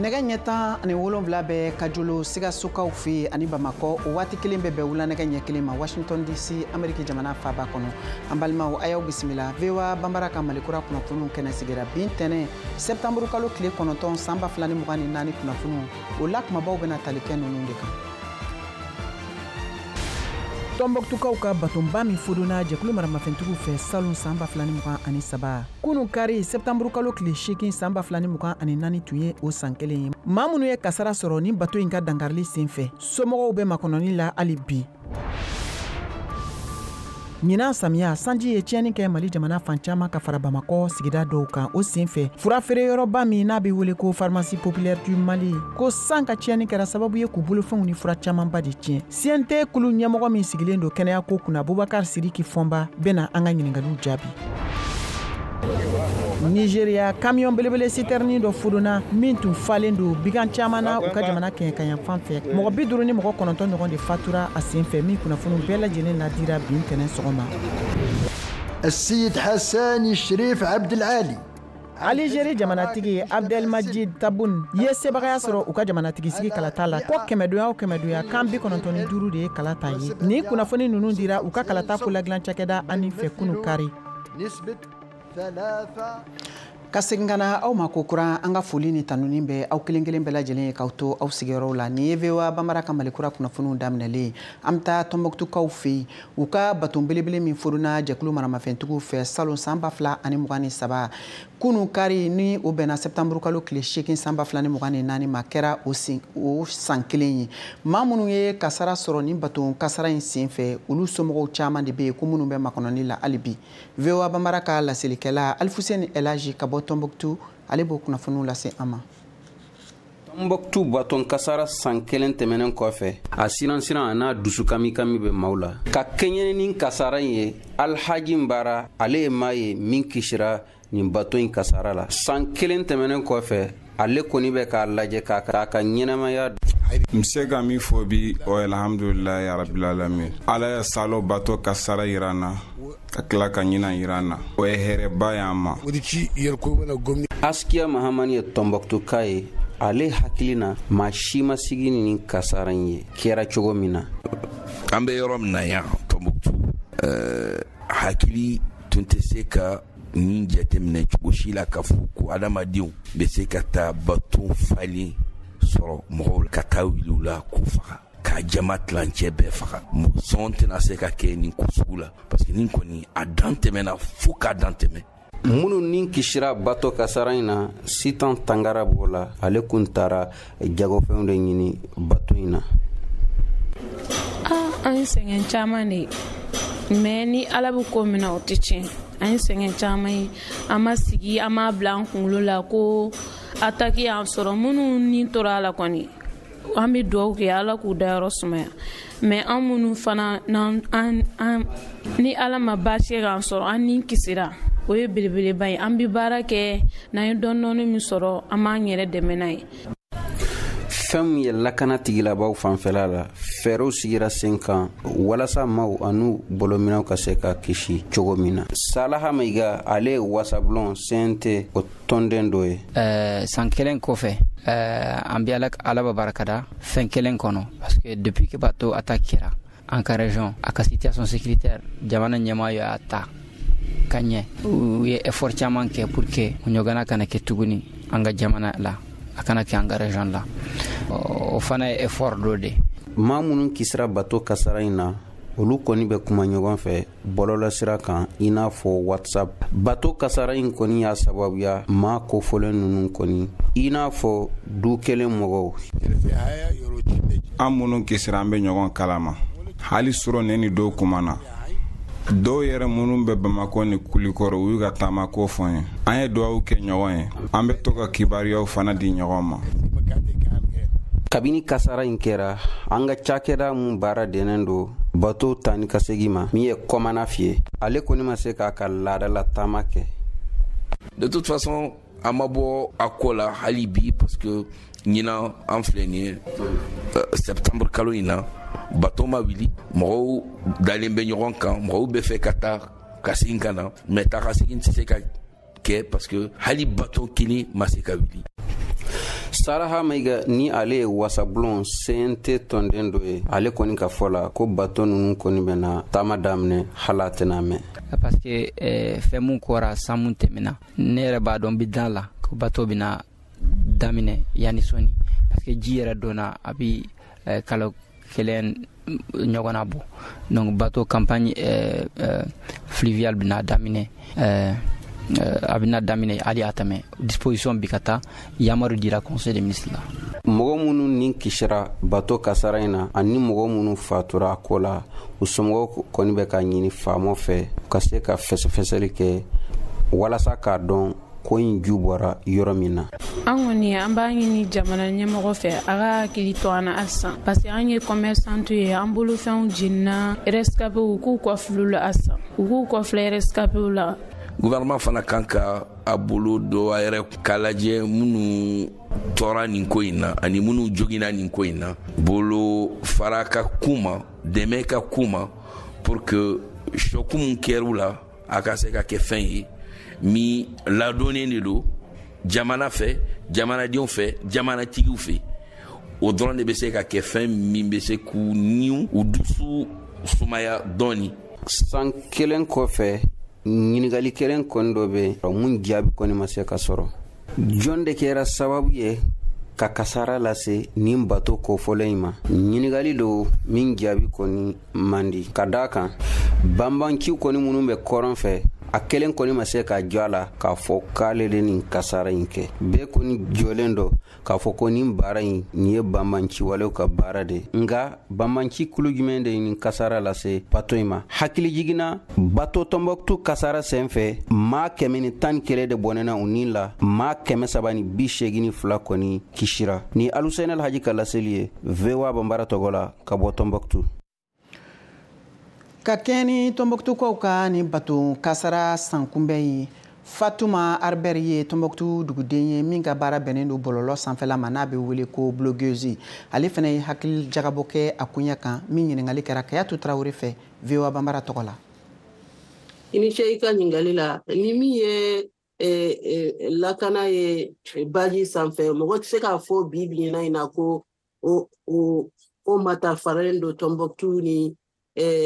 Nɛgɛ ɲɛ 17 bɛ Kajolo Sikasokaw fɛ yen ani Bamakɔ. O waati kelen bɛ bɛn wula nɛgɛ ɲɛ 1 ma Washington DC, Ameriki jamana faaba kɔnɔ. An balimaw, a y'aw bisimila VOA Banbara ka Malikura kunnafoniw kɛnɛ sigira bi ntɛnɛn sɛptanburu kalo tile 9 san 2024. Kunnafoniw o la kumabaw bɛna tali kɛ ninnu de kan. Tɔnbɔkutukaw ka batonba min fodonna jɛkulu maramafɛntigiw fɛ salon san 2023, kunu kari sɛptanburu kalo tile 8 san 2024 tun ye o san kelen ye. Maa minnu ye kasara sɔrɔ ni bato in ka dankarili sen fɛ, somɔgɔw bɛ makɔnɔni la hali bi. Ɲinan samiya sanji ye tiɲɛni kɛ Mali jamana fan caman ka fara Bamakɔ sigida dɔw kan. O sen fɛ, furafeereyɔrɔba min n'a bɛ wele ko Pharmacie Populaire du Mali, ko san ka tiɲɛni kɛra sababu ye k'u bolofɛnw ni fura camanba de tiɲɛ. CNT kulu ɲɛmɔgɔ min sigilen don kɛnɛyako kunna, Bubakar Sidiki Fɔnba, bɛna an ka ɲiningaliw jaabi. Nigeria, camion belebele sitɛrinin dɔ fodonna min tun falen don bigan caman na u ka jamana kɛɲɛkayanfan fɛ. Mɔgɔ 59 ɲɔgɔn de fatura a sen fɛ. Min kunnafoniw bɛɛ lajɛlen ladira bi ntɛnɛn sɔgɔma. السيد حساني الشريف عبد العالي. Algérie jamanatigi Abdelmadjid Tebboune ye sebagaya sɔrɔ u ka jamanatigi sigi kalata la, ko kɛmɛdonya o kɛmɛdonya kan 95 de ye kala ta ye. Nin kunnafoni ninnu dira u ka kalata koladilan cakɛda ani fɛ kunu kari. Ka segin ka na aw ma ko kura, an ka foli ni tanuni bɛ aw kelen kelen bɛɛ lajɛlen ye k'aw to aw sigiyɔrɔw la. Nin ye VOA Banbara ka Malikura kunnafoniw daminɛlen. An bɛ taa Tɔnbɔkutukaw fɛ yen, u ka baton belebele min fodonna jɛkulu maramafɛntigiw fɛ salon san 2023, kunu kari, ni o bɛnna sɛptanburu kalo tile 8 san 2024 ma, kɛra o san kelen ye. Maa minnu ye kasara sɔrɔ ni baton kasara in sen fɛ, olu somɔgɔw caman de bɛ yen ko minnu bɛ makɔnɔni la hali bi. VOA Banbara ka laselikɛla Alifuseni Elaji ka bɔ Tɔnbɔkutu, ale b'o kunnafoniw lase an ma. Tɔnbɔkutu baton kasara san kelen tɛmɛnen kɔfɛ, a siran siran a n'a dusu kamikami bɛ maaw la. Ka kɛɲɛ ni kasara in ye, Alhaji Bara, ale ye maa ye min kisira nin bato in kasara la. San kelen tɛmɛnen kɔfɛ, ale kɔni bɛ k'a lajɛ k'a ka ɲɛnamaya. N bɛ se ka min fɔ bi, o ye alhamdulilayi rabil alamin. Ala ye salo bato kasara yira n na, ka tila ka ɲinan yira n na, o ye hɛrɛba y'an ma. Askiya Mahamani ye Tɔnbɔkutuka ye. Ale hakili na, maa si ma sigi ni kasara in ye kɛra cogo min na. An bɛ yɔrɔ min na yan Tɔnbɔkutu, hakili tun tɛ se ka nin jateminɛ cogo si la k'a fɔ ko adamadenw bɛ se ka taa baton falen sɔrɔ mɔgɔw ka taa wuli u la k'u faga, k'a jama tilancɛ bɛɛ faga. Sɔn tɛna se ka kɛ nin ko sugu la, parce que nin kɔni a dan tɛmɛna fo k'a dan tɛmɛ. Minnu ni kisira bato kasara in na, Sitan Tangara b'o la. Ale kun taara jagofɛnw de ɲini bato in na. An ye sɛgɛn caman de ye, mais ni Ala bɛ ko min na, o tɛ tiɲɛ. An ye sɛgɛn caman ye, an ma sigi, an m'a bila an kunkolo la ko attaque y'an sɔrɔ. Minnu ni tora a la kɔni, an bɛ dugawu kɛ Ala k'u dayɔrɔ sumaya, mais an minnu fana an ni Ala ma baasi k'an sɔrɔ, an ni kisira, o ye belebeleba ye. An bɛ baara kɛ, n'an ye dɔɔni dɔɔni min sɔrɔ, an b'an yɛrɛ dɛmɛ n'a ye. Fɛn min ye lakana tigilabaw fanfɛla la, fɛɛrɛw sigira sen kan walasa maaw an'u bolominɛw ka se ka kisi cogo min na. Salaha Mayiga, ale ye wasabulon CNT o tɔnden dɔ ye. San kelen kɔfɛ, an bɛ Ala ba barikada fɛn kelen kɔnɔ, parce que depuis que bateau attaque kɛra an ka région, a ka situation sécuritaire, jamana ɲɛmaa y'a ta ka ɲɛ, u ye effort caman kɛ pour que o ɲɔgɔnna kana kɛ tuguni an ka jamana la, a kana kɛ an ka région la. O fana ye effort dɔ de. Maa minnu kisira bato kasara in na, olu kɔni bɛ kuma ɲɔgɔn fɛ bɔlɔlɔsira kan, i n'a fɔ WhatsApp. Bato kasara in kɔni y'a sababuya maa kofɔlen ninnu kɔni, i n'a fɔ du kelen mɔgɔw. An minnu kisira, an bɛ ɲɔgɔn kalama. Hali surɔ, ne ni dɔw kuma na, dɔw yɛrɛ minnu bɛ Bamakɔ ni Kulikɔrɔ, u y'u ka taamako fɔ n ye. An ye duwawu kɛ ɲɔgɔn ye, an bɛ to ka kibaruyaw fana di ɲɔgɔn ma. Kabini kasara in kɛra, an ka cakɛda mun baara dɛnnen don bato ta ni ka segi ma, min ye kɔmana ye, ale kɔni ma se k'a ka laadala taama kɛ. De toute façon, an ma bɔ a ko la hali bi, parce que ɲinan an filɛ nin ye septembre kalo in na, bato ma wuli, mɔgɔw dalen bɛ ɲɔgɔn kan, mɔgɔw bɛ fɛ ka taa ka segin ka na, mais taa ka segin tɛ se ka kɛ, parce que hali bato kelen ma se ka wuli. Saraha Mayiga, ni ale ye wasabulon CNT tɔnden dɔ ye, ale kɔni ka fɔ la ko bato ninnu kɔni bɛna taama daminɛ, hali a tɛna mɛn. Parce que fɛn mun kɔra san mun tɛmɛna, ne yɛrɛ b'a dɔn bi da la ko bato bɛna daminɛ yanni sɔnni, parce que ji yɛrɛ donna a bi kalo kelen ɲɔgɔnna bɔ. Donc bateau campagne fluviale bɛna daminɛ, a bɛna daminɛ hali a tɛmɛ disposition bi ka taa yamaru dira conseil des ministres la. Mɔgɔ minnu ni kisira bato kasara in na ani mɔgɔ minnu fatura a ko la, u somɔgɔw kɔni bɛ ka ɲini faamaw fɛ ka se ka fɛsɛfɛsɛli kɛ walasa k'a dɔn ko in ju bɔra yɔrɔ min na. An kɔni, an b'a ɲini jamana ɲɛmɔgɔ fɛ, a ka hakili to an na halisa, parce que an ye commerçant ye, an bolofɛnw jenina. Rescapés, u k'u kɔfili la halisa, u k'u kɔfilɛ rescapés la. Gouvernement fana kan ka a bolo dɔ a yɛrɛ k'a lajɛ minnu tɔɔra nin ko in na ani minnu jogina nin ko in na, bolo fara ka k'u ma, dɛmɛ ka k'u ma, pour que choc mun kɛr'u la, a ka se ka kɛ fɛn ye min ladɔnnen de don jamana fɛ, jamanadenw fɛ, jamanatigiw fɛ. O dɔrɔn de bɛ se ka kɛ fɛn min bɛ se k'u niw u dusu sumaya dɔɔni. San kelen kɔfɛ, ɲininkali kelen kɔni dɔ bɛ yen mun jaabi kɔni ma se ka sɔrɔ: jɔn de kɛra sababu ye ka kasara lase nin bato kofɔlen in ma? Ɲininkali do min jaabi kɔni man di, ka daa kan banbanciw kɔni minnu bɛ kɔrɔn fɛ, a kelen kɔni ma se ka jɔ a la k'a fɔ k'ale de nin kasara in kɛ. Bɛɛ kɔni jɔlen dɔ k'a fɔ ko nin baara in, nin ye banbanciwalew ka baara de. Nga banbanci kulu jumɛn de ye nin kasara lase bato in ma? Hakili jiginna, bato Tɔnbɔkutu kasara sen fɛ, maa 111 de bɔnɛna u nin la, maa 382 kɔni kisira. Ni Alusɛnɛ Alhaji ka laseli ye VOA Banbara tɔgɔ la ka bɔ Tɔnbɔkutu. Ka kɛɲɛ ni Tɔnbɔkutukaw ka nin bato kasara sankunbɛn ye, Fatuma Arber ye Tɔnbɔkutu duguden ye min ka baara bɛnnen don bɔlɔlɔ sanfɛla ma, n'a bɛ wele ko blogueuse. Ale fana ye hakili jagabɔ kɛ a koɲɛ kan min ɲininkali kɛra Kayatu Tarawele fɛ VOA Banbara tɔgɔ la. I ni ce i ka ɲininkali la. Ni min ye lakana ye baji sanfɛ, mɔgɔ tɛ se k'a fɔ bi bi in na ko o matarafalen don Tɔnbɔkutu ni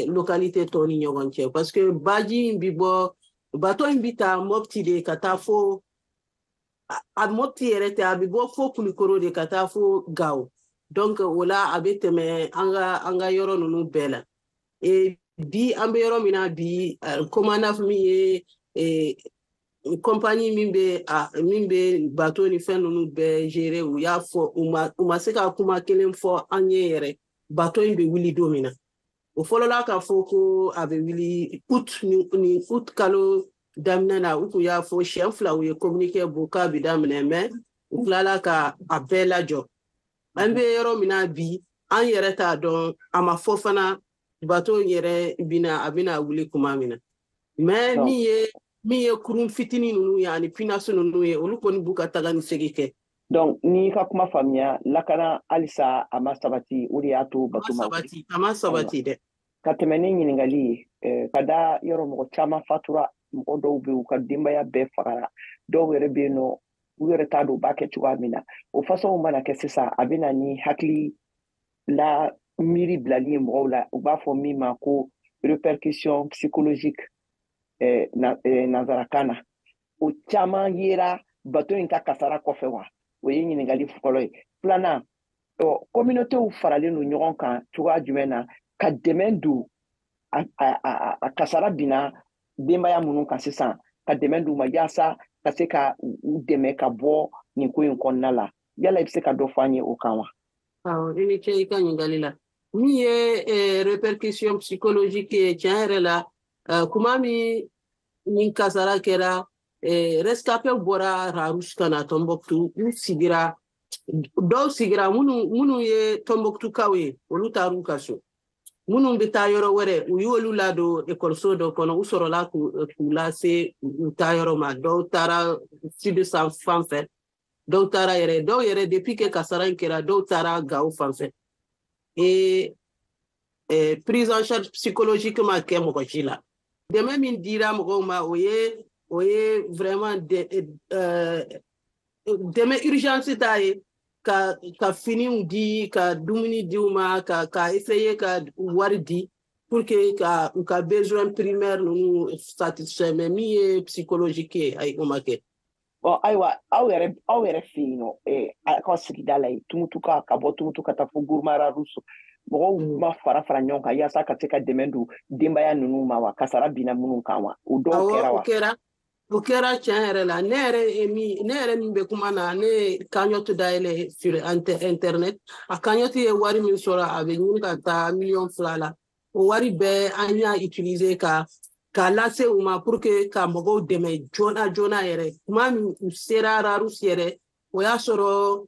localité tɔw ni ɲɔgɔn cɛ, parce que baji in bi bɔ, bateau in bi taa Mopti de ka taa fo a Mopti yɛrɛ tɛ, a bi bɔ fo Kulikoro de ka taa fo Gawo. Donc o la, a bɛ tɛmɛ an ka yɔrɔ ninnu bɛɛ la. Bi an bɛ yɔrɔ min na bi, Comanaf min ye compagnie min bɛ bateau ni fɛn ninnu bɛɛ gérer, u y'a fɔ u ma se ka kuma kelen fɔ an ye yɛrɛ bateau in bɛ wuli don min na. O fɔlɔla k'a fɔ ko a bɛ wuli août ni août kalo daminɛ na. U kun y'a fɔ siɲɛ fila, u ye communiqué bɔ k'a bɛ daminɛ, mais u tilala ka a bɛɛ lajɔ. An bɛ yɔrɔ min na bi, an yɛrɛ t'a dɔn, a ma fɔ fana bateau yɛrɛ bina a bɛna wuli kuma min na. Mais min ye kurun fitinin ninnu ye ani pinasi ninnu ye, olu kɔni b'u ka taga ni segin kɛ. Donc n'i ka kuma faamuya, lakana halisa a ma sabati, o de y'a to bato ma sabati, a ma sabati dɛ. Ka tɛmɛ ni ɲininkali ye, ka da yɔrɔ mɔgɔ caman fatura, mɔgɔ dɔw bɛ yen, u ka denbaya bɛɛ fagara, dɔw yɛrɛ bɛ yen nɔ, u yɛrɛ t'a dɔn u b'a kɛ cogoya min na. O fasɔnw mana kɛ sisan, a bɛ na ni hakili la miiri bilali ye mɔgɔw la, u b'a fɔ min ma ko répercussion psychologique nanzarakan na. O caman yera bato in ka kasara kɔfɛ wa? O ye ɲininkali fɔlɔ ye. Filanan, communautéw faralen don ɲɔgɔn kan cogoya jumɛn na ka dɛmɛ don a kasara binna denbaya minnu kan sisan, ka dɛmɛ d'u ma yaasa ka se ka u dɛmɛ ka bɔ nin ko in kɔnɔna la? Yala i bɛ se ka dɔ fɔ an ye o kan wa? Awɔ, i ni ce i ka ɲininkali la. Min ye répercussion psychologique ye, tiɲɛ yɛrɛ la, kuma min nin kasara kɛra, rescapé bɔra Rharous ka na Tɔnbɔkutu, u sigira, dɔw sigira, minnu ye Tɔnbɔkutukaw ye, olu taar'u ka so. Minnu bɛ taa yɔrɔ wɛrɛ, u y'olu ladon ekɔliso dɔ kɔnɔ, u sɔrɔla k'u lase u taa yɔrɔ ma. Dɔw taara sud fan fɛ, dɔw taara yɛrɛ, dɔw yɛrɛ, depuis que kasara in kɛra, dɔw taara Gawo fan fɛ. Et prise en charge psychologique ma kɛ mɔgɔ si la. Dɛmɛ min dira mɔgɔw ma, o ye vraiment dɛmɛ urgence ta ye. Ka finiw di, ka dumuni di u ma, ka essayer ka wari di pour que ka u ka besoin primaire ninnu satisfait. Mais min ye psychologique ye, ayi, o ma kɛ. Bon, ayiwa, aw yɛrɛ fɛ yen nɔ, aw ka sigida la yen, Tumutu, ka bɔ Tumutu ka taa fo Gourma Rharous, mɔgɔw ma fara ɲɔgɔn kan yaasa ka se ka dɛmɛ don denbaya ninnu ma wa, kasara binna minnu kan wa? O dɔw kɛra wa? O kɛra, o kɛra tiɲɛ yɛrɛ la. Ne yɛrɛ ye min, ne yɛrɛ min bɛ kuma na, ne ye cagnotte dayɛlɛ sur internet. A cagnotte ye wari min sɔrɔ, a bɛ ɲini ka taa miliyɔn 2 la. O wari bɛɛ, an y'a utiliser ka lase u ma pour que ka mɔgɔw dɛmɛ joona joona yɛrɛ. Tuma min u sera Rharous yɛrɛ, o y'a sɔrɔ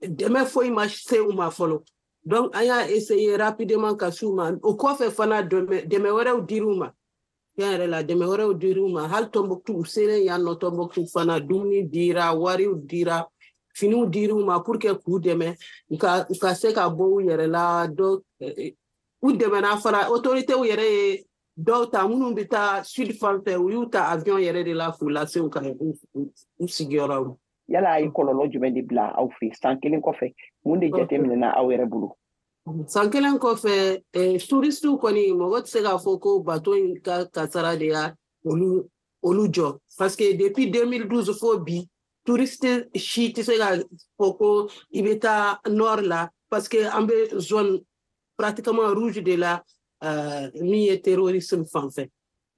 dɛmɛ foyi ma se u ma fɔlɔ. Donc an y'a essayer rapidement ka s'u ma. O kɔfɛ fana, dɛmɛ wɛrɛw dir'u ma. Tiɲɛ yɛrɛ la, dɛmɛ wɛrɛw dir'u ma. Hali Tɔnbɔkutu, u selen yan nɔ Tɔnbɔkutu fana, dumuni dira, wariw dira, finiw dir'u ma pour que k'u dɛmɛ u ka se ka bɔ u yɛrɛ la. Dɔ u dɛmɛna fana. Autorités yɛrɛ ye dɔw ta, minnu bɛ taa sud fan fɛ, u y'u ta avion yɛrɛ de la k'u lase u ka u sigiyɔrɔ ma. Yala a ye kɔlɔlɔ jumɛn de bila aw fɛ san kelen kɔfɛ? Mun de jateminɛna aw yɛrɛ bolo? San kelen kɔfɛ, touristew kɔni, mɔgɔ tɛ se k'a fɔ ko bateau in ka kasara de y'a olu jɔ, parce que depuis 2012 fo bi, touriste si tɛ se ka fɔ ko i bɛ taa nord la, parce que an bɛ zone pratiquement rouge de la, min ye terrorisme fan fɛ.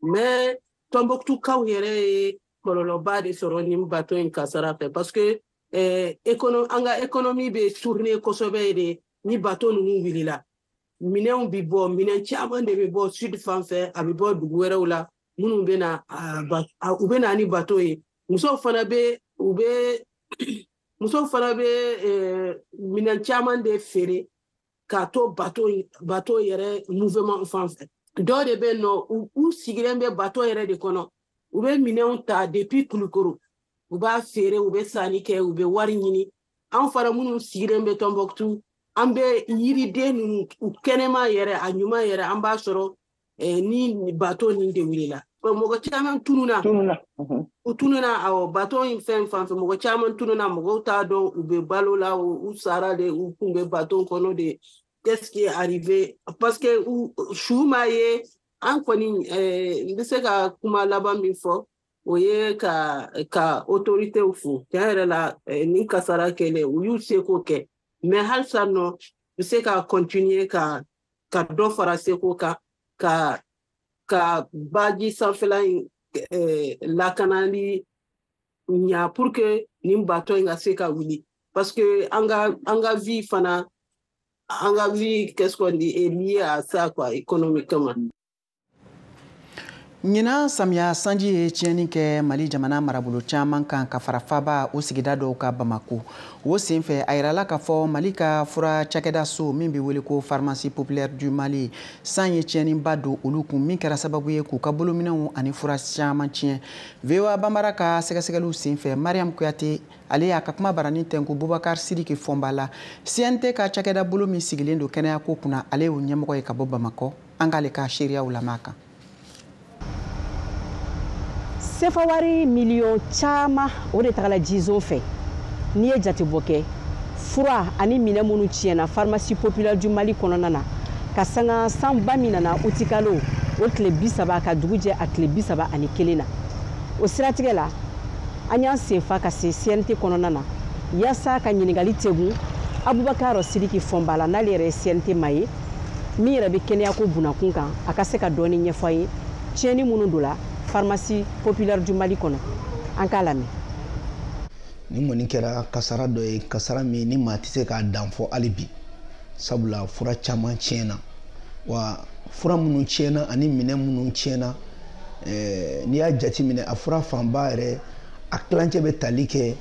Mais Tɔnbɔkutukaw yɛrɛ ye kɔlɔlɔba de sɔrɔ nin bateau in kasara fɛ, parce que an ka économie bɛ tourner kosɛbɛ de ni bateau ninnu wulila. Minɛnw bi bɔ, minɛn caman de bɛ bɔ sud fan fɛ, a bɛ bɔ dugu wɛrɛw la minnu bɛ na, u bɛ na ni bateau ye. Musow fana bɛ minɛn caman de feere k'a to bateau yɛrɛ mouvement fan fɛ. Dɔw de bɛ yen nɔ, u sigilen bɛ bateau yɛrɛ de kɔnɔ, u bɛ minɛnw ta depuis Kulukoro, u b'a feere, u bɛ sanni kɛ, u bɛ wari ɲini. An fana minnu sigilen bɛ Tɔnbɔkutu, an bɛ yiriden ninnu, u kɛnɛma yɛrɛ, a ɲuman yɛrɛ, an b'a sɔrɔ ni bateau nin de wulila. Mɔgɔ caman tununa, u tununa. Awɔ, bateau in fɛn fan fɛ, mɔgɔ caman tununa. Mɔgɔw t'a dɔn u bɛ balo la, u sara de, u kun bɛ bateau kɔnɔ de, qu'est-ce qui est arrivé, parce que u su ma ye. An kɔni, n bɛ se ka kuma laban min fɔ, o ye ka autorités fo. Tiɲɛ yɛrɛ la, nin kasara kɛlen, u y'u seko kɛ, mais halisa nɔ bɛ se ka continuer ka dɔ fara seko kan, ka baji sanfɛla in lakanali ɲa pour que nin bateau in ka se ka wuli, parce que an ka vie fana, an ka vie, qu'est-ce qu'on dit, est liée à ça, quoi, économiquement. Ɲinan samiya sanji ye tiɲɛni kɛ Mali jamana marabolo caman kan, ka fara faba o sigida dɔw ka Bamako. O senfɛ, a yirala k'a fɔ Mali ka fura cakɛdaso min bɛ wele ko Pharmacie Populaire du Mali, san ye tiɲɛniba don olu kun, min kɛra sababu ye k'u ka bolominɛnw ani fura caman tiɲɛ. VOA Banbara ka sɛgɛsɛgɛliw senfɛ, Mariam Kuyate, ale y'a ka kuma barani tɛnku Bubakar Sidiki Fɔnba la, CNT ka cakɛda bolo min sigilen don kɛnɛyako kunna, ale y'o ɲɛmɔgɔ ye ka bɔ Bamakɔ. An k'ale ka seereyaw lamɛn a kan. Sefa wari miliyɔn caman, o de tagala jizon fɛ. N'i ye jatebɔ kɛ, fura ani minɛ minnu tiɲɛna Pharmacie Populaire du Mali kɔnɔna na, ka sanga sanba min nana utikalo o tile 30 ka dugu jɛ a tile 31 na, o siratigɛ la, an y'an senfa ka se CNT kɔnɔna na yaasa ka ɲininkali tegun Abubakar Sidiki Fɔnba la, n'ale yɛrɛ ye CNT ma ye min yɛrɛ bɛ kɛnɛyako bunakun kan, a ka se ka dɔɔni ɲɛfɔ an ye tiɲɛni minnu don la Pharmacie Populaire du Mali kɔnɔ. An k'a lamɛn. Nin kɔni kɛra kasara dɔ ye, kasara min ni maa tɛ se k'a dan fɔ hali bi, sabula fura caman tiɲɛna. Wa fura minnu tiɲɛna ani minɛn minnu tiɲɛna, n'i y'a jateminɛ, a fura fanba yɛrɛ, a tilancɛ bɛ tali kɛ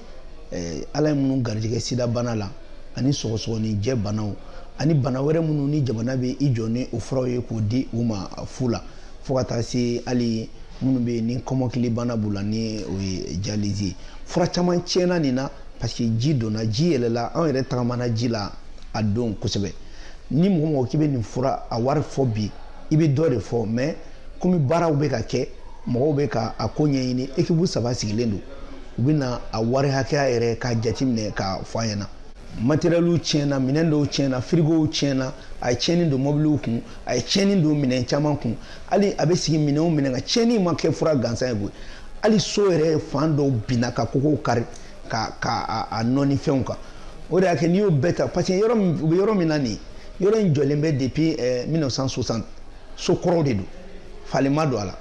Ala ye minnu garijɛgɛ sida bana la ani sɔgɔsɔgɔnijɛ banaw ani bana wɛrɛ minnu ni jamana bɛ i jɔ ni o furaw ye k'o di u ma fu la, fo ka taa se hali minnu bɛ yen ni kɔmɔkili bana b'u la, ni o ye dialyse ye. Fura caman tiɲɛna nin na parce que ji donna, ji yɛlɛla, anw yɛrɛ tagamana ji la a don kosɛbɛ. Ni mɔgɔ mɔgɔ k'i bɛ nin fura a wari fɔ bi, i bɛ dɔ de fɔ. Mais komi baaraw bɛ ka kɛ, mɔgɔw bɛ ka a ko ɲɛɲini, équipe saba sigilen don, u bɛ na a wari hakɛya yɛrɛ k'a jateminɛ k'a fɔ an ɲɛna. Matériel tiɲɛna, minɛn dɔw tiɲɛna, frigow tiɲɛna, a ye tiɲɛni don mobiliw kun, a ye tiɲɛni don minɛn caman kun. Hali a bɛ sigi minɛn o minɛn kan, tiɲɛni ma kɛ fura gansan ye koyi. Hali so yɛrɛ fan dɔw binna ka kogow kari ka a nɔni fɛnw kan. O de y'a kɛ n'i y'o bɛɛ ta, parce que yɔrɔ min u bɛ yɔrɔ min na nin, yɔrɔ in jɔlen bɛ depuis 1960, so kɔrɔw de don, falen ma don a la.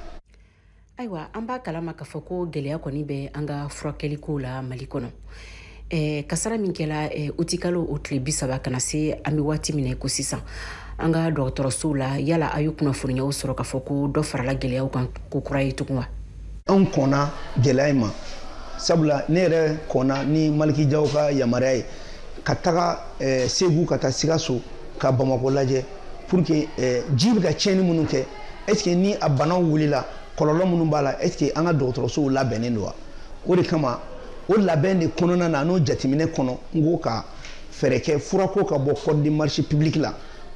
Ayiwa, an b'a kalama k'a fɔ ko gɛlɛya kɔni bɛ an ka furakɛliko la Mali kɔnɔ. Kasara min kɛla utikalo o tile 30 ka na se an bɛ waati min na ko sisan, an ka dɔgɔtɔrɔsow la, yala a ye kunnafoniyaw sɔrɔ k'a fɔ ko dɔ farala gɛlɛyaw kan ko kura ye tugun wa? Anw kɔnna gɛlɛya in ma, sabula ne yɛrɛ kɔnna ni Maliki Jaw ka yamaruya ye ka taga Segu, ka taa Sikaso, ka Bamakɔ lajɛ pour que ji bɛ ka tiɲɛni minnu kɛ, est ce que ni a banaw wulila, kɔlɔlɔ minnu b'a la, est ce que an ka dɔgɔtɔrɔsow labɛnnen don wa? O de kama, o labɛn de kɔnɔna na, n'o jateminɛ kɔnɔ, n ko ka fɛɛrɛ kɛ furako ka bɔ code de marché public la,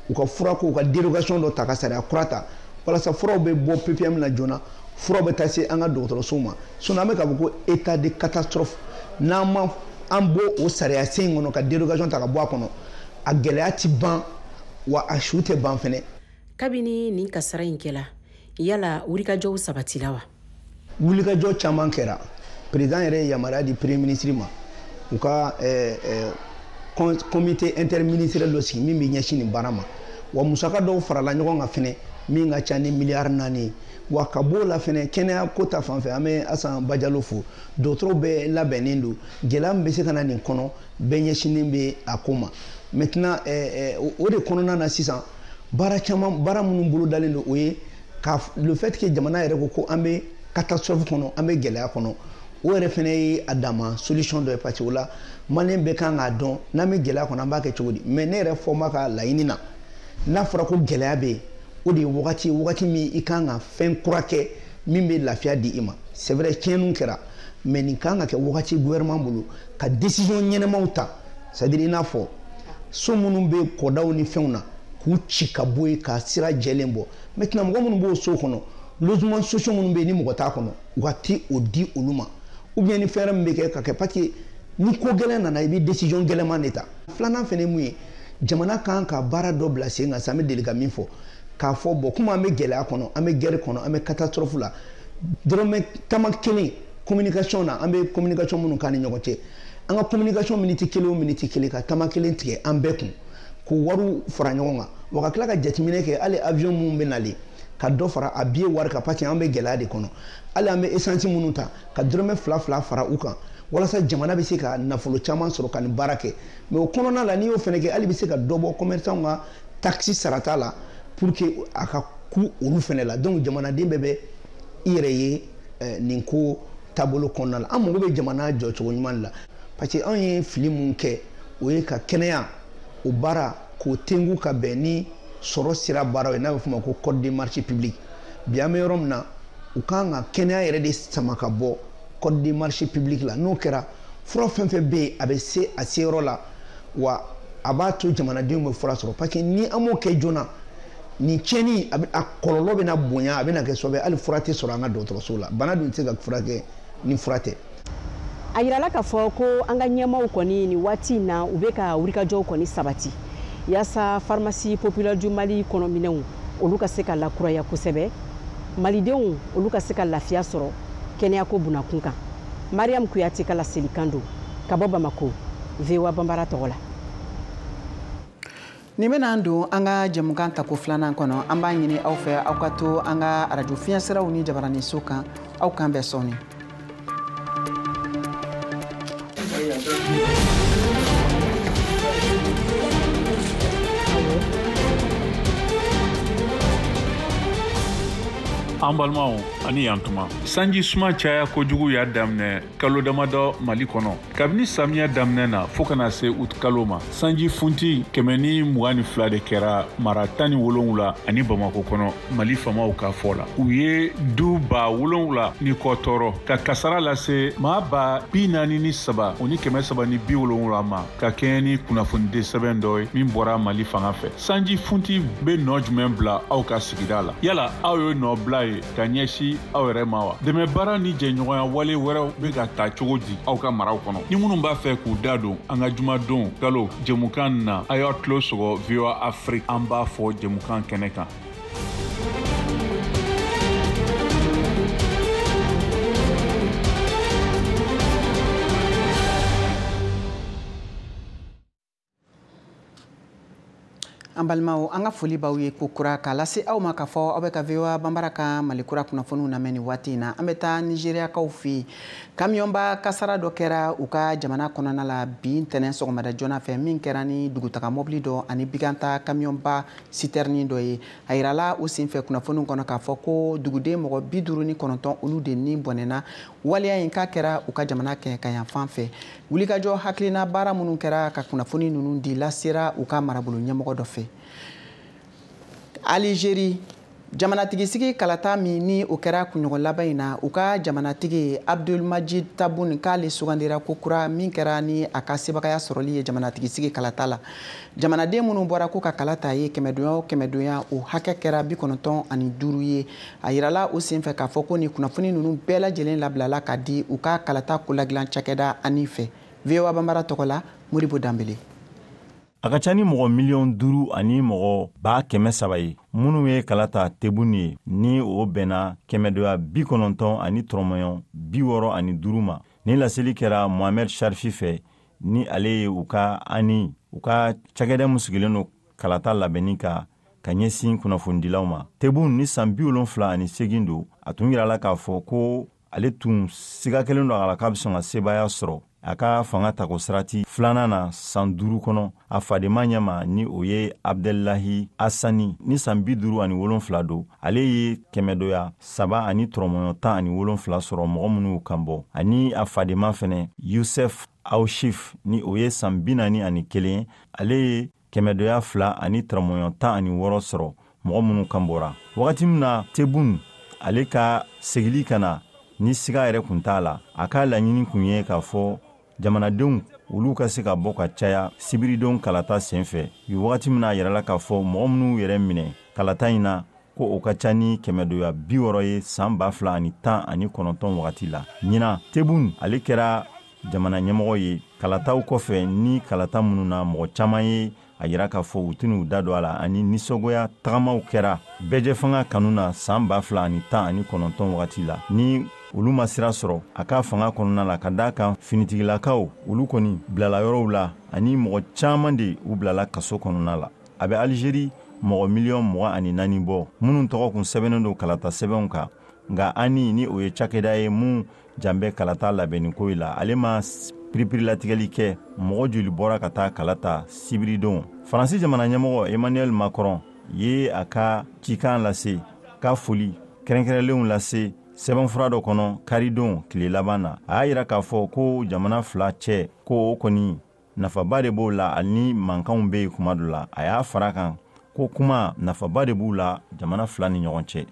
u ka furako, u ka dérogation dɔ ta, ka sariya kura ta walasa furaw bɛ bɔ PPM la joona, furaw bɛ taa se an ka dɔgɔtɔrɔsow ma. Sinon an bɛ k'a fɔ ko état de catastrophe, n'an ma an bɔ o sariya sen in kɔnɔ ka dérogation ta ka bɔ a kɔnɔ, a gɛlɛya ti ban, wa a su tɛ ban fɛnɛ. Kabini nin kasara in kɛla, yala wulikajɔw sabatila wa? Wulikajɔ caman kɛra. Président yɛrɛ ye yamaruya di premier ministre ma, u ka comité interministériel dɔ sigi min bɛ ɲɛsin nin baara ma. Wa musaka dɔw farala ɲɔgɔn kan fɛnɛ min ka ca ni miliyari 4 ye. Wa ka b'o la fɛnɛ, kɛnɛya ko ta fan fɛ, an bɛ Asan Bajalo fo, dɔgɔtɔrɔw bɛɛ labɛnnen don, gɛlɛya min bɛ se ka na nin kɔnɔ, bɛɛ ɲɛsinnen bɛ a ko ma. Maintenant o de kɔnɔna na sisan, baara caman, baara minnu bolodalen don, o ye ka le fait que jamana yɛrɛ ko ko an bɛ catastrophe kɔnɔ, an bɛ gɛlɛya kɔnɔ, o yɛrɛ fɛnɛ ye a dama solution dɔ ye, parce que o la maliyɛn bɛɛ kan k'a dɔn n'an bɛ gɛlɛya kɔnɔ, an b'a kɛ cogo di. Mais ne yɛrɛ fɔ ma ka laɲini na, n'a fɔra ko gɛlɛya bɛ yen, o de ye wagati ye, wagati min i kan ka fɛn kura kɛ min bɛ lafiya di i ma. C'est vrai, tiɲɛniw kɛra, mais nin kan ka kɛ wagati gouvernement bolo ka décision ɲɛnɛmaw ta, c'est à dire i n'a fɔ so minnu bɛ kɔdaw ni fɛnw na, k'u ci ka bɔ yen, ka sira jɛlen bɔ. Maintenant mɔgɔ minnu b'o so kɔnɔ, logement sociaux minnu bɛ yen ni mɔgɔ t'a kɔnɔ, u ka ti o di olu ma, ou bien ni fɛn wɛrɛ min bɛ kɛ ka kɛ, parce que ni ko gɛlɛn nana, i bɛ décision gɛlɛnman de ta. Filanan fɛnɛ ye mun ye, jamana kan ka baara dɔ bila sen kan sisan, an bɛ deli ka min fɔ, k'a fɔ bon, komi an bɛ gɛlɛya kɔnɔ, an bɛ guerre kɔnɔ, an bɛ catastrophe la, dɔrɔmɛ tama kelen communication na, an bɛ communication minnu k'an ni ɲɔgɔn cɛ, an ka communication miniti kelen o miniti kelen, ka tama kelen tigɛ an bɛɛ kun, k'o wariw fara ɲɔgɔn kan, wa ka tila ka jateminɛ kɛ hali avion minnu bɛ nalen, ka dɔ fara a billet wari kan, parce que an bɛ gɛlɛya de kɔnɔ. Hali an bɛ essence minnu ta, ka dɔrɔmɛ 2 2 fara u kan, walasa jamana bɛ se ka nafolo caman sɔrɔ ka nin baara kɛ. Mais o kɔnɔna la, n'i y'o fɛnɛ kɛ, hali bɛ se ka dɔ bɔ commerçant ka taxe sarata la, pour que a ka ku olu fɛnɛ la. Donc jamanaden bɛɛ bɛ i yɛrɛ ye nin ko taabolo kɔnɔna la. An mago bɛ jamana jɔcogo ɲuman de la, parce que anw ye fili mun kɛ, o ye ka kɛnɛya o baara k'o tengu ka bɛn ni sɔrɔ sira baaraw ye, n'a bɛ f'o ma ko code de marché public. Bi an bɛ yɔrɔ min na, u kan ka kɛnɛya yɛrɛ de sama ka bɔ code de marché public la. N'o kɛra, fura fɛn fɛn bɛ yen, a bɛ se a seyɔrɔ la, wa a b'a to jamanadenw bɛ fura sɔrɔ, parce que ni an m'o kɛ joona, nin tiɲɛni a kɔlɔlɔ bɛna bonya, a bɛna kɛ sababu ye hali fura tɛ sɔrɔ an ka dɔgɔtɔrɔso la. Bana dun tɛ se ka furakɛ ni fura tɛ. A yirala k'a fɔ ko an ka ɲɛmaaw kɔni nin waati in na, u bɛ ka wulikajɔw kɔni sabati yaasa pharmacie populaire du Mali kɔnɔ minɛnw olu ka se ka lakuraya kosɛbɛ, malidenw olu ka se ka lafiya sɔrɔ kɛnɛyako bunakun kan. Mariam Kuyate ka laselikan don ka bɔ Bamako, VOA Banbara tɔgɔ la. Nin bɛna an don an ka jɛmukan tako filanan kɔnɔ. An b'a ɲini aw fɛ, aw ka to an ka arajo fiɲɛsiraw ni jabaraninso kan. Aw kan bɛn sɔɔni. An balimaw, ani yantuma. Sanji suma caya kojugu y'a daminɛ kalo damadɔ Mali kɔnɔ. Kabini samiya daminɛ na fɔɔ kana se ut kalo ma, sanji funti 122 de kɛra mara 17 ani Bamako kɔnɔ. Mali famaw ka fɔ la, u ye du 7,000 ni kɔ tɔɔrɔ, ka kasara lase maa 43 370 ma, ka kɛɲɛ ni kunnafoniden sɛbɛn dɔ ye min bɔra Mali fanga fɛ. Sanji funti bɛ nɔ jumɛn bila aw ka sigida la? Yala aw ye nɔ bila ye ye ka ɲɛsin aw yɛrɛ ma wa? Dɛmɛbaara ni jɛɲɔgɔnya wale wɛrɛw bɛ ka ta cogo di aw ka maraw kɔnɔ? Ni minnu b'a fɛ k'u da don an ka jumadon kalo jɛmukan na, a y'aw tulo sɔgɔ VOA Afrique, an b'a fɔ jɛmukan kɛnɛ kan. An balimaw, an ka foli b'aw ye ko kura k'a lase aw ma k'a fɔ aw bɛ ka VOA Banbara ka Mali kura kunnafoniw lamɛn nin waati in na. An bɛ taa Nizeriyakaw fɛ yen. Kamiyɔnba kasara dɔ kɛra u ka jamana kɔnɔna la bi ntɛnɛn sɔgɔmada joona fɛ, min kɛra ni dugutaga mɔbili dɔ ani biganta kamiyɔnba sitɛrinin dɔ ye. A yirala o senfɛ kunnafoniw kɔnɔ k'a fɔ ko duguden mɔgɔ 59 olu de ni bɔnɛna waleya in k'a kɛra u ka jamana kɛɲɛka fɛ. Wulikajɔ hakilina baara minnu kɛra ka kunnafoni ninnu di lasera u ka marabolo ɲɛmɔgɔ dɔ fɛ. Algérie jamanatigisigi kalata min ni o kɛra kunɲɔgɔn laban in na, u ka jamanatigi Abdelmadjid Tebboune k'ale sugandira ko kura, min kɛra ni a ka sebagaya sɔrɔli ye jamanatigisigi kalata la. Jamanaden minnu bɔra ko ka kala ta ye kɛmɛdonya o kɛmɛdonya, o hakɛ kɛra 95 ye. A yirala o senfɛ k'a fɔ ko nin kunnafoni ninnu bɛɛ lajɛlen labilala ka di u ka kalata koladilan cakɛda ani fɛ. VOA Banbara tɔgɔ la, Modibo Danbele. A ka ca ni mɔgɔ 5 miliyɔn ani mɔgɔ 300 000 ye minnu ye kala ta Tebboune ye, ni o bɛnna kɛmɛdoya 90 tɔrɔmɔɲɔ 65 ma. Ni laseli kɛra Mohamed Charfi fɛ, ni ale ye u ka ani u ka cakɛda min sigilen don kalata labɛnni ka ka ɲɛsin kunnafonidilaw ma. Tebboune ni san 78 don, a tun yirala k'a fɔ ko ale tun siga kelen don a la k'a bɛ sɔn ka sebaaya sɔrɔ a ka fanga tako sirati filanan na san 5 kɔnɔ a fadenma ɲɛma, ni o ye Abdelahi Asani ni san 57 don. Ale ye kɛmɛdoya 3 ani tɔrɔmɔɲɔ 17 sɔrɔ mɔgɔ minnu kan bɔ, ani a fadenma fɛnɛ Yusef Aushif, ni o ye san 41, ale ye kɛmɛdoya 2 ani tɔrɔmɔɲɔ 16 sɔrɔ mɔgɔ minnu kan bɔra. Wagati min na Tebboune ale ka segili ka na ni siga yɛrɛ kun t'a la, a ka laɲini kun ye k'a fɔ jamanadenw olu ka se ka bɔ ka caya sibiridenw kalata sen fɛ. Bi wagati min na, a yirala k'a fɔ mɔgɔ minnu yɛrɛ minɛ kalata in na, ko o ka ca ni kɛmɛdoya 60 ye san 2019 wagati la. Ɲinan, Tebboune ale kɛra jamana ɲɛmɔgɔ ye kalataw kɔfɛ, ni kalata minnu na mɔgɔ caman ye a yira k'a fɔ u tɛn'u da don a la, ani nisɔngoya tagamaw kɛra bɛɛjɛfanga kanu na san 2019 wagati la, ni olu ma sira sɔrɔ a ka fanga kɔnɔna la, ka daa kan finitigilakaw olu kɔni bilala yɔrɔw la, ani mɔgɔ caaman de u bilala kaso kɔnɔna la. A bɛ Alizeri mɔgɔ 24 miliyɔn bɔ minnu tɔgɔ kun sɛbɛnnen don kalata sɛbɛnw kan. Nka ani ni o ye cakɛda ye mun jan bɛ kalata labɛnni ko la, ale ma piripirilatigɛli kɛ mɔgɔ joli bɔra ka taa kala ta sibiridon. Faransi jamana ɲɛmɔgɔ Emmanuel Macron ye a ka cikan lase ka foli kɛrɛnkɛrɛnlenw lase sɛbɛnfura dɔ kɔnɔ karidon tile laban na. A y'a yira k'a fɔ ko jamana fila cɛ ko o kɔni nafaba de b'o la, ani mankanw bɛ yen kuma dɔ la. A y'a fara kan ko kuma nafaba de b'u la jamana fila ni ɲɔgɔn cɛ.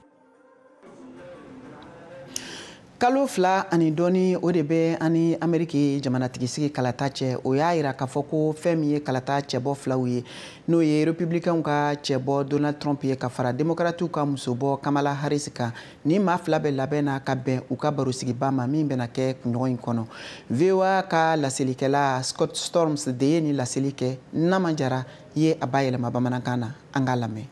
Kalo 2 ani dɔɔni o de bɛ ani Ameriki jamanatigisigi kalata cɛ. O y'a yira k'a fɔ ko fɛn min ye kalata cɛbɔ filaw ye, n'o ye Republicainw ka cɛbɔ Donald Trump ye ka fara Demokratiw ka musobɔ Kamala Harris kan, ni maa fila bɛ labɛn na ka bɛn u ka barosigiba ma min bɛna kɛ kunɲɔgɔn in kɔnɔ. VOA ka laselikɛla Scott Storms de ye nin laseli kɛ. Nama Jara ye a bayɛlɛma bamanankan na, an k'a lamɛn.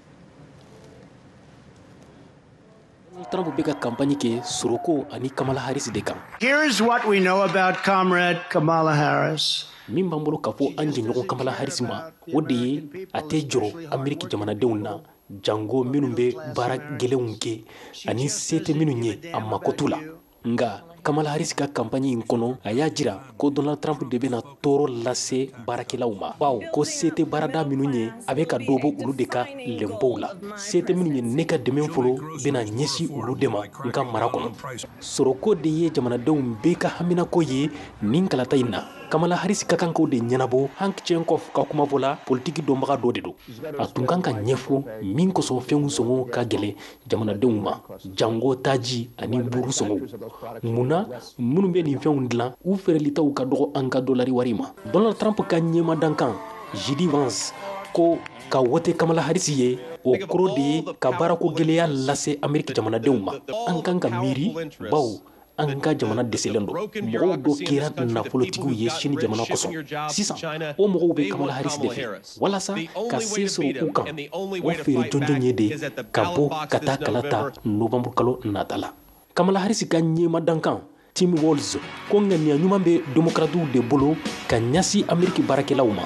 Trump bɛ ka campagne kɛ soroko ani Kamala Harris de kan. Here's what we know about Comrade Kamala Harris. Min b'an bolo ka fɔ an jɛɲɔgɔn Kamala Harris ma, o de ye a tɛ jɔrɔ Ameriki jamanadenw na, jango minnu bɛ baara gɛlɛnw kɛ ani se tɛ minnu ye, a mako t'u la. Nka Kamala Harris ka campagne in kɔnɔ, a y'a jira ko Donald Trump de bɛna tɔɔrɔ lase baarakɛlaw ma, bawo ko se tɛ baarada minnu ye, a bɛ ka dɔ bɔ olu de ka lɛnpow la. Se tɛ minnu ye, ne ka dɛmɛ fɔlɔ bɛna ɲɛsin olu de ma n ka mara kɔnɔ. Sɔrɔko de ye jamanadenw bɛɛ ka haminako ye nin kalata in na. Kamala Harris ka kan k'o de ɲɛnabɔ. Hank Sheinkopf ka kumafɔ la, politiki dɔnbaga dɔ de don, a tun kan ka ɲɛfɔ min kosɔn fɛnw sɔngɔ ka gɛlɛn jamanadenw ma, jango taji ani buru sɔngɔw. Mun na minnu bɛ nin fɛnw dilan, u feerelitaw ka dɔgɔ an ka dolari wari ma? Donald Trump ka ɲɛmadankan JD Vance, Ko ka wote Kamala Harris ye, o kɔrɔ de ye ka baarako gɛlɛya lase Ameriki jamanadenw ma. An kan ka miiri, bawo an ka jamana dɛsɛlen don. Mɔgɔw dɔ kɛra nafolotigiw ye sini jamana kosɔn. Sisan o mɔgɔw bɛ Kamala Harris de fɛ walasa ka se sɔrɔ u kan. O feere jɔnjɔn ye de ka bɔ ka taa kala ta novanburu kalo nata la. Kamala Harris ka ɲɛma dankan Tim Walz ko ŋaniya ɲuman bɛ démocratew de bolo ka ɲɛsin Ameriki baarakɛlaw ma.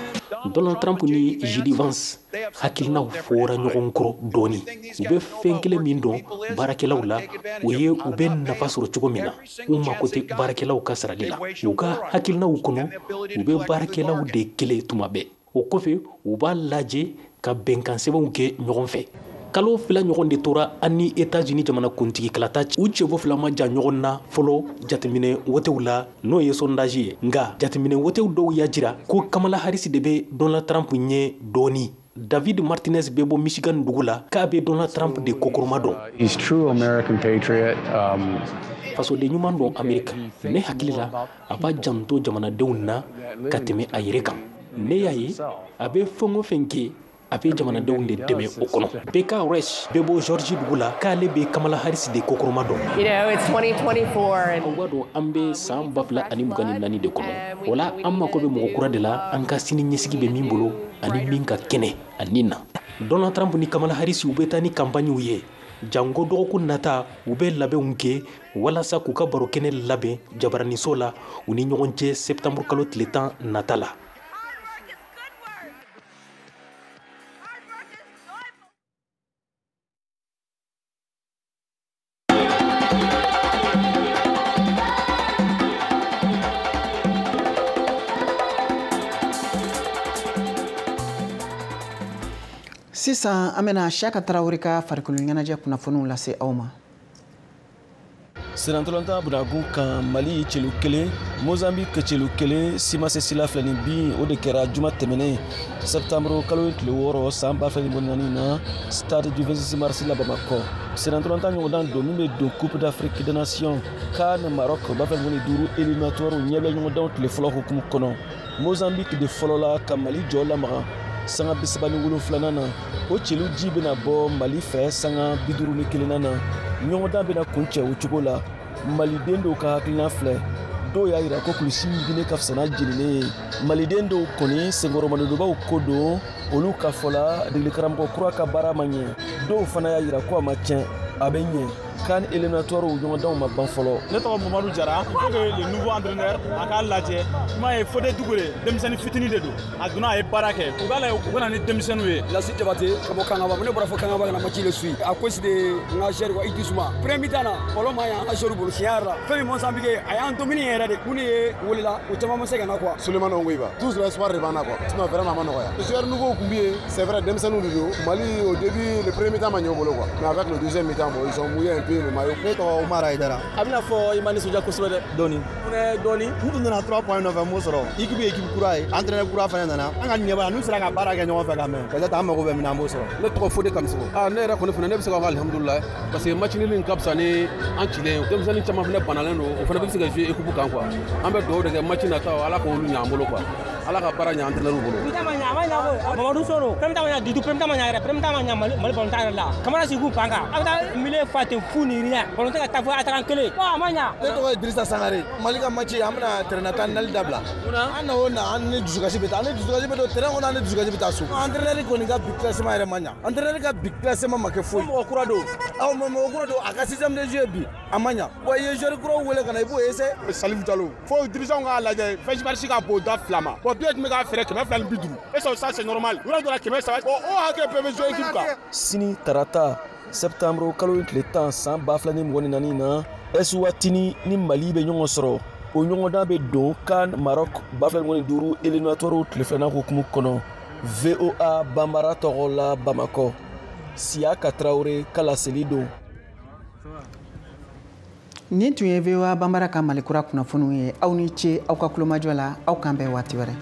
Donald Trump ni J.D. Vance hakilinaw fɔra ɲɔgɔn kɔrɔ dɔɔni. U bɛ fɛn kelen min dɔn baarakɛlaw la, o ye u bɛ nafa sɔrɔ cogo min na. U mako tɛ baarakɛlaw ka sarali la. U ka hakilinaw kɔnɔ, u bɛ baarakɛlaw de kɛlɛ tuma bɛɛ. O kɔfɛ, u b'a lajɛ ka bɛnkan sɛbɛnw kɛ ɲɔgɔn fɛ. Kalo 2 ɲɔgɔn de tora an ni États-Unis jamana kuntigi kalata. U cɛbɔ fila ma jan ɲɔgɔn na fɔlɔ jateminɛ wotew la, n'o ye sondage ye. Nka jateminɛ wotew dɔw y'a jira ko Kamala Harris de bɛ Donald Trump ɲɛ dɔɔni. David Martinez bɛ bɔ Michigan dugu la, k'a bɛ Donald Trump de kɔkɔrɔma dɔn. Fasoden ɲuman don Amerika. Ne hakili la, a b'a janto jamanadenw na ka tɛmɛ a yɛrɛ kan. Ne y'a ye a bɛ fɛn o fɛn kɛ, a bɛ jamanadenw de dɛmɛ o kɔnɔ. Becca Resch bɛ bɔ Georgie dugu la, k'ale bɛ Kamala Harris de kɔkɔrɔma dɔn. Aw b'a dɔn an bɛ san 2024 de kɔnɔ. O la, an mako bɛ mɔgɔ kura de la, an ka sini ɲɛsigi bɛ min bolo ani min ka kɛnɛ ani na. Donald Trump ni Kamala Harris u bɛ taa ni campagnew ye. Jango dɔgɔkun nata, u bɛ labɛnw kɛ walasa k'u ka barokɛnɛ labɛn jabaraniso la u ni ɲɔgɔn cɛ septembre kalo tile 10 nata la. Sisan an bɛna Siyaka Tarawele ka farikolo ɲɛnajɛ kunnafoniw lase aw ma. Senatɔlɔntan bunagun kan, Mali celu 1, Mozambique celu 1, Simase Sila 2 ni bin, o de kɛra juma tɛmɛnen septembre kalo tile 6 san 2024 na stade du 26 mars la Bamakɔ. Senatɔlɔntan ɲɔgɔndan don min bɛ don Coupe d'Afrique des Nations CAN Maroc 2025 éliminatoire ɲɛbila ɲɔgɔndanw tile fɔlɔ hukumu kɔnɔ. Mozambique de fɔlɔ la ka Mali jɔ lamaga sanga 37nan na. O celu ji bɛna bɔ Mali fɛ sanga 51nan na. Ɲɔgɔndan bɛna kuncɛ o cogo la. Maliden dɔw ka hakilina filɛ. Dɔw y'a yira ko kulusi ɲiginnen ka fisa n'a jeninen ye. Maliden dɔw kɔni senkɔrɔmadonbaw ko don, olu ka fɔ la degelikaramɔgɔ kura ka baara ma ɲɛ. Dɔw fana y'a yira ko a ma tiɲɛ, a bɛ ɲɛ. CAN éliminatoire ɲɔgɔndanw ma ban fɔlɔ. Ne tɔgɔ Mamadu Jara. Il faut que le nouveau entraîneur a k'a lajɛ. I m'a ye Fodé Doucouré denmisɛnnin fitinin de don. A donna a ye baara kɛ. U b'a lajɛ u ka na ni denmisɛnninw ye. Lasi Jabate ka bɔ Kangaba. Ne bɔra fɔ Kangaba ka na match le suit. À cause de n ka joueur quoi Idrissou. Premier mi-temps na ballon ma ɲi an ka joueur bolo tiɲɛ yɛrɛ la. Fɛn min Mozambique a y'an dominer yɛrɛ de. Minnu ye welela o caman ma se ka na quoi. Souleymane Ongoiba. Tous l'espoir de b'an na quoi. Sinon vraiment a ma nɔgɔya. Joueur nouveau tun bɛ yen, c'est vrai denmisɛnninw de don. Mali au début le premier mi-temps ma ɲɛ u bolo quoi. Mais avec le deuxième mi-temps bon ils ont mouillé un peu le maillot. Ne tɔgɔ Umar Ayidara. A bɛna fɔ i ma nisɔndiya kosɛbɛ dɛ. Dɔɔni. Dɔɔni. N tun nana 3 points nɔfɛ n m'o sɔrɔ. Équipe ye équipe kura ye, entraîneur kura fana nana. An ka ɲɛ b'a la n'u sera ka baara kɛ ɲɔgɔn fɛ ka mɛn. Peut-être an mago bɛ min na an b'o sɔrɔ. Ne tɔgɔ Fodé Kamisogo. Ne yɛrɛ kɔni fana ne bɛ se k'a fɔ alihamudulilayi parce que match nul in ka fisa ni an cilen ye. Denmisɛnnin caman fana banalen don, o fana bɛ se ka jouer équipe kan quoi. An bɛ dugawu de kɛ match nataw Ala k'olu ɲɛ an bolo quoi. Ala ka baara ɲɛ entraîneur bolo. Mamadou Soro, premier temps ma ɲa du tout, premier temps ma ɲa yɛrɛ, premier temps ma ɲa Mali ballon yɛrɛ la. Kamara sigi k'u pan kan. A bɛ taa milieu fa ten fu ni rien. Ballon tɛ ka taa fo attaquant kelen. Bon a ma ɲa. Ne tɔgɔ ye Dirisa Sangare. Mali ka match an bɛna terrain tan nali dabila. An na o na an ni dusukasi bɛ taa. An ni dusukasi bɛ don terrain kɔnɔ, an ni dusukasi bɛ taa so. Entraîneur kɔni ka bi classement yɛrɛ ma ɲa. Entraîneur ka bi classement ma kɛ foyi. Mɔgɔ kura don. Awɔ mɔgɔ kura don, a ka système de jeu bi a ma ɲa. Bon i ye joueur kuraw wele ka na i b'o essayer. Salif Diallo. Fo dirigeant k'a lajɛ Fɛn ka bon da 2 ma. Bon billet tun bɛ k'a feere 250. Est-ce que ça c'est normal? Yɔrɔ dɔ la 300. Bon o hakɛ bɛɛ bɛ jouer équipe kan. Sini tarata septembre kalo tile 10 san 2024 na, Eswatini ni Mali bɛ ɲɔgɔn sɔrɔ. O ɲɔgɔndan bɛ don CAN Maroc 2025 éliminatoire tile 2nan hukumu kɔnɔ. VOA Banbara tɔgɔ la Bamakɔ. Siyaka Tarawele ka laseli don. Nin tun ye VOA Banbara ka Mali kura kunnafoniw ye. Aw ni ce aw ka kulomajɔ la, aw k'an bɛn waati wɛrɛ.